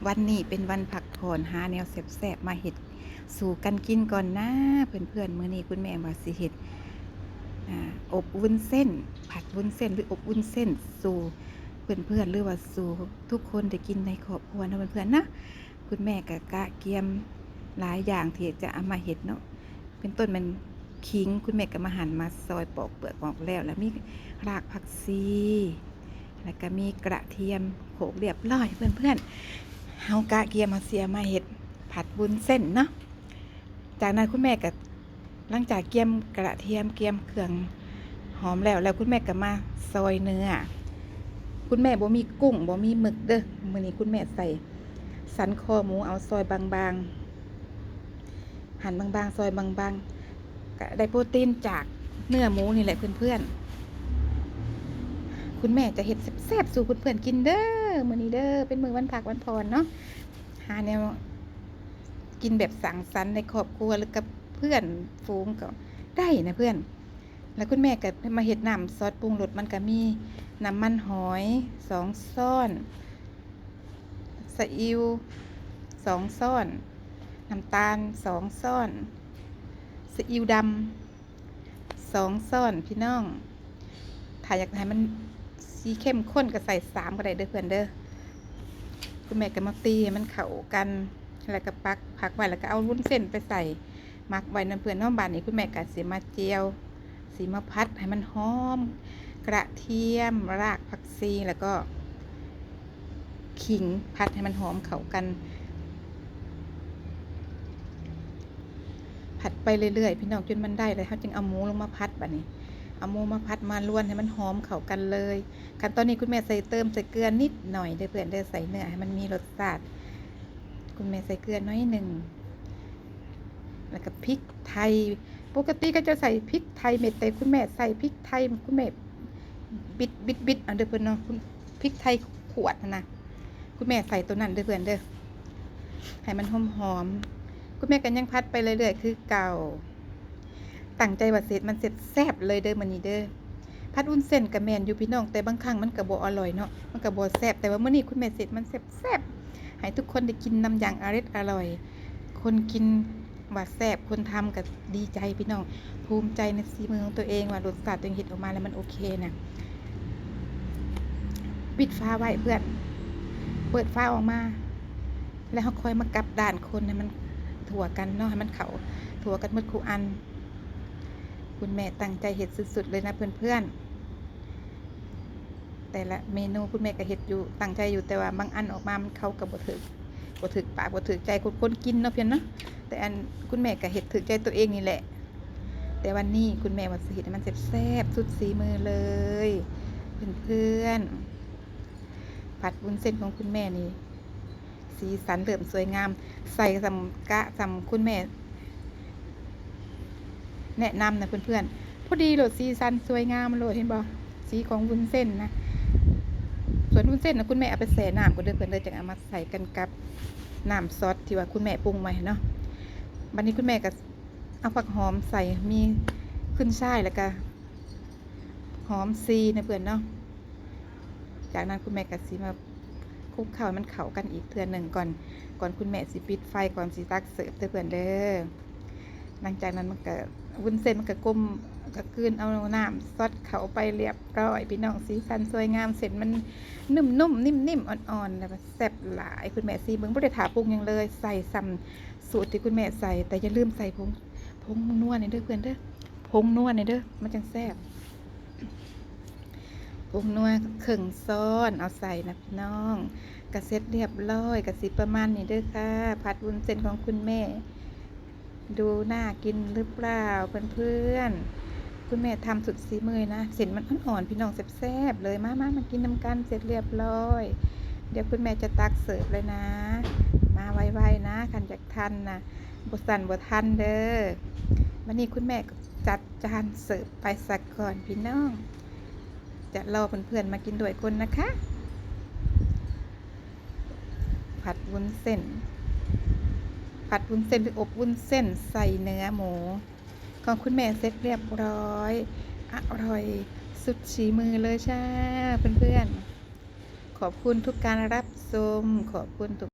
ວັນນີ້ເປັນວັນພັກຜ່ອນ ຫາແນວແຊບໆມາເຮັດສູ່ກັນກິນກ່ອນນາເພື່ອນໆ. ມື້ນີ້ຄຸນແມ່ວ່າຊິເຮັດ ອ່າ ອົບວຸ້ນເສັ້ນ ຜັດວຸ້ນເສັ້ນ ຫຼື ອົບວຸ້ນເສັ້ນສູ່ເພື່ອນໆ ຫຼືວ່າສູ່ທຸກຄົນໄດ້ກິນໃນຄອບຄົວເນາະເພື່ອນໆນະ. ຄຸນແມ່ກໍກະກຽມຫຼາຍຢ່າງທີ່ຈະເອົາມາເຮັດເນາະ ເປັນຕົ້ນແມ່ນຂີງ ຄຸນແມ່ກໍມາຫັ່ນມາຊອຍປອກເປືອກອອກແລ້ວ ແລ້ວມີຮາກຜັກຊີ ແລ້ວກໍມີກະທຽມໂຂກລຽບຮ້ອຍເພື່ອນໆ. ເຮົາກະກຽມເຮົາຊິເອົາມາເຮັດຜັດວຸ້ນເສັ້ນເນາະ. ຈາກນັ້ນຄຸນແມ່ກໍ ຫຼັງຈາກກຽມກະທຽມ ກຽມເຄື່ອງຫອມແລ້ວ ແລ້ວຄຸນແມ່ກໍມາຊອຍເນື້ອ. ຄຸນແມ່ບໍ່ມີກຸ້ງ ບໍ່ມີໝຶກເດີ້ ມື້ນີ້ຄຸນແມ່ໃສ່ສັນຄໍໝູ ເອົາຊອຍບາງໆ ຫັ່ນບາງໆ ຊອຍບາງໆ ກະໄດ້ໂປຣຕີນຈາກເນື້ອໝູນີ້ແຫຼະເພື່ອນໆ. ຄຸນແມ່ຈະເຮັດແຊບໆສູ່ເພື່ອນໆກິນເດີ້ ມື້ນີ້ເດີ້ ເປັນມື້ວັນພັກວັນຜ່ອນເນາະ ຫາແນວກິນແບບສັງສັນໃນຄອບຄົວ ຫຼືກັບເພື່ອນຝູງກໍໄດ້ນະເພື່ອນ. ແລ້ວຄຸນແມ່ກໍມາເຮັດນ້ຳຊອດປຸງລົດ ມັນກໍມີນ້ຳມັນຫອຍສອງຊ້ອນ ສະອິ້ວສອງຊ້ອນ ນ້ຳຕານສອງຊ້ອນ ສະອິ້ວດຳສອງຊ້ອນພີ່ນ້ອງ. ຖ້າຢາກໃຫ້ມັນສີເຂັ້ມຂຸ້ນກໍໃສ່ສາມກໍໄດ້ເດີ້ເພື່ອນເດີ້. ຄຸນແມ່ກໍມາຕີໃຫ້ມັນເຂົ້າກັນ ແລ້ວກໍປັກຜັກໄວ້ ແລ້ວກໍເອົາວຸ້ນເສັ້ນໄປໃສ່ ໝັກໄວ້ນຳເພື່ອນເນາະ. ບາດນີ້ຄຸນແມ່ກໍຊິມາຈຽວ ຊິມາຜັດໃຫ້ມັນຫອມ ກະທຽມ ຮາກຜັກຊີ ແລ້ວກໍຂີງ ຜັດໃຫ້ມັນຫອມເຂົ້າກັນ ຜັດໄປເລື້ອຍໆ ພີ່ນ້ອງ ຈົນມັນໄດ້ແລ້ວ ເຮົາຈຶ່ງເອົາໝູລົງມາຜັດ. ບາດນີ້ເອົາໝູມາຜັດມາລວນໃຫ້ມັນຫອມເຂົ້າກັນເລີຍ. ຂັ້ນຕອນນີ້ຄຸນແມ່ໃສ່ ເຕີມໃສ່ເກືອນິດໜ້ອຍເດີ້ເພື່ອນເດີ້ ໃສ່ເນື້ອໃຫ້ມັນມີລົດຊາດ ຄຸນແມ່ໃສ່ເກືອໜ້ອຍໜຶ່ງ ແລ້ວກໍພິກໄທ. ປົກກະຕິເຂົາເຈົ້າໃສ່ພິກໄທເມັດ ແຕ່ຄຸນແມ່ໃສ່ພິກໄທ ຄຸນແມ່ບິດໆໆເອົາເດີ້ເພື່ອນເນາະ ພິກໄທຂວດຫັ້ນນະ ຄຸນແມ່ໃສ່ໂຕນັ້ນເດີ້ເພື່ອນເດີ້ ໃຫ້ມັນຫອມໆ. ຄຸນແມ່ກໍຍັງຜັດໄປເລື້ອຍໆຄືເກົ່າ ຕັ້ງໃຈວ່າຊິເຮັດມັນແຊບໆເລີຍເດີ້ມື້ນີ້ເດີ້. ຜັດວຸ້ນເສັ້ນກໍແມ່ນຢູ່ພີ່ນ້ອງ ແຕ່ບາງຄັ້ງມັນກໍບໍ່ອະລ່ອຍເນາະ ມັນກໍບໍ່ແຊບ ແຕ່ວ່າມື້ນີ້ຄຸນແມ່ຊິເຮັດມັນແຊບໆ ໃຫ້ທຸກຄົນໄດ້ກິນນຳຢ່າງອະເລັດອະລ່ອຍ. ຄົນກິນວ່າແຊບ ຄົນທຳກໍດີໃຈພີ່ນ້ອງ ພູມໃຈໃນສີມືຂອງຕົວເອງ ວ່າລົດຊາດຕົວເອງເຮັດອອກມາແລ້ວມັນໂອເຄນະ. ປິດຝາໄວ້ເພື່ອນ ເປີດຝາອອກມາ ແລ້ວເຮົາຄ່ອຍມາກັບດ້ານຄົນໃຫ້ມັນທົ່ວກັນເນາະ ໃຫ້ມັນເຂົ້າທົ່ວກັນໝົດຄູ່ອັນ. ຄຸນແມ່ຕັ້ງໃຈເຮັດສຸດໆເລີຍນະເພື່ອນໆ. ແຕ່ລະເມນູຄຸນແມ່ກໍເຮັດຢູ່ ຕັ້ງໃຈຢູ່ ແຕ່ວ່າບາງອັນອອກມາມັນເຂົ້າກັບບໍ່ຖືກ ບໍ່ຖືກປາກບໍ່ຖືກໃຈຄົນ ຄົນກິນເນາະເພື່ອນເນາະ. ແຕ່ອັນຄຸນແມ່ກໍເຮັດຖືກໃຈຕົວເອງນີ້ແຫຼະ ແຕ່ວັນນີ້ຄຸນແມ່ວ່າຊິເຮັດໃຫ້ມັນແຊບໆສຸດສີມືເລີຍເພື່ອນໆ. ຜັດວຸ້ນເສັ້ນຂອງຄຸນແມ່ນີ້ ສີສັນເລີ່ມສວຍງາມ ໃສ່ສ່ຳກະສ່ຳຄຸນແມ່ແນະນຳນະເພື່ອນໆ ພໍດີໂລດ ສີສັນສວຍງາມໂລດ ເຫັນບໍ່ ສີຂອງວຸ້ນເສັ້ນນະ. ສ່ວນວຸ້ນເສັ້ນນະ ຄຸນແມ່ເອົາໄປແຊ່ນ້ຳກ່ອນເດີ້ເພື່ອນເດີ້ ຈັ່ງເອົາມາໃສ່ກັນກັບນ້ຳຊອດທີ່ວ່າຄຸນແມ່ປຸງໄວ້ເນາະ. ບັດນີ້ຄຸນແມ່ກໍເອົາຜັກຫອມໃສ່ ມີຂຶ້ນຊາຍ ແລ້ວກໍ ຫອມຊີນະເພື່ອນເນາະ. ຈາກນັ້ນຄຸນແມ່ກໍຊິມາຄຸກເຂົ້າໃຫ້ມັນເຂົ້າກັນອີກເທື່ອໜຶ່ງກ່ອນ ກ່ອນຄຸນແມ່ຊິປິດໄຟ ກ່ອນຊິຕັກເສີບເດີ້ເພື່ອນເດີ້. ຫຼັງຈາກນັ້ນມັນກໍ ວຸ້ນເສັ້ນມັນກໍກົມ ກໍກືນເອົານ້ຳຊອດເຂົ້າໄປລຽບຮ້ອຍ ພີ່ນ້ອງ ສີສັນສວຍງາມ ເສັ້ນມັນນຸ້ມໆ ນິ້ມໆ ອ່ອນໆ ແລ້ວກໍແຊບຫຼາຍ. ຄຸນແມ່ຊີມເບິ່ງ ບໍ່ໄດ້ຖ້າປຸງຫຍັງເລີຍ ໃສ່ສ່ຳສູດທີ່ຄຸນແມ່ໃສ່ ແຕ່ຢ່າລືມໃສ່ຜົງ ຜົງນົວນີ້ເດີ້ເພື່ອນເດີ້ ຜົງນົວນີ້ເດີ້ ມັນຈັ່ງແຊບ. ຜົງນົວເຄິ່ງຊ້ອນເອົາໃສ່ນະພີ່ນ້ອງ ກະເສັດລຽບຮ້ອຍ ກະຊິປະມານນີ້ເດີ້ຄ່ະ ຜັດວຸ້ນເສັ້ນຂອງຄຸນແມ່. ດູໜ້າກິນຫຼືເປົ່າເພື່ອນໆ? ຄຸນແມ່ທຳສຸດສີມືນະ ເສັ້ນມັນອ່ອນໆ ພີ່ນ້ອງ ແຊບໆເລີຍ. ມາໆ ມາກິນນຳກັນ ເສັດລຽບຮ້ອຍ ດຽວຄຸນແມ່ຈະຕັກເສີບແລ້ວນະ ມາໄວໆນະ ຄັນຢາກທັນນະ ບໍ່ຊັ້ນບໍ່ທັນເດີ້. ບັດນີ້ຄຸນແມ່ຈັດຈານເສີບໄປສາກ່ອນພີ່ນ້ອງ ຈະລໍເພື່ອນໆມາກິນດ້ວຍກ່ອນນະຄະ. ຜັດວຸ້ນເສັ້ນ ຜັດວຸ້ນເສັ້ນ ຫຼື ອົບວຸ້ນເສັ້ນໃສ່ເນື້ອໝູຂອງຄຸນແມ່ເສັດລຽບຮ້ອຍ ອະຮ່ອຍສຸດສີມືເລີຍຈ້າເພື່ອນໆ. ຂອບຄຸນທຸກການຮັບຊົມ ຂອບຄຸນທຸກ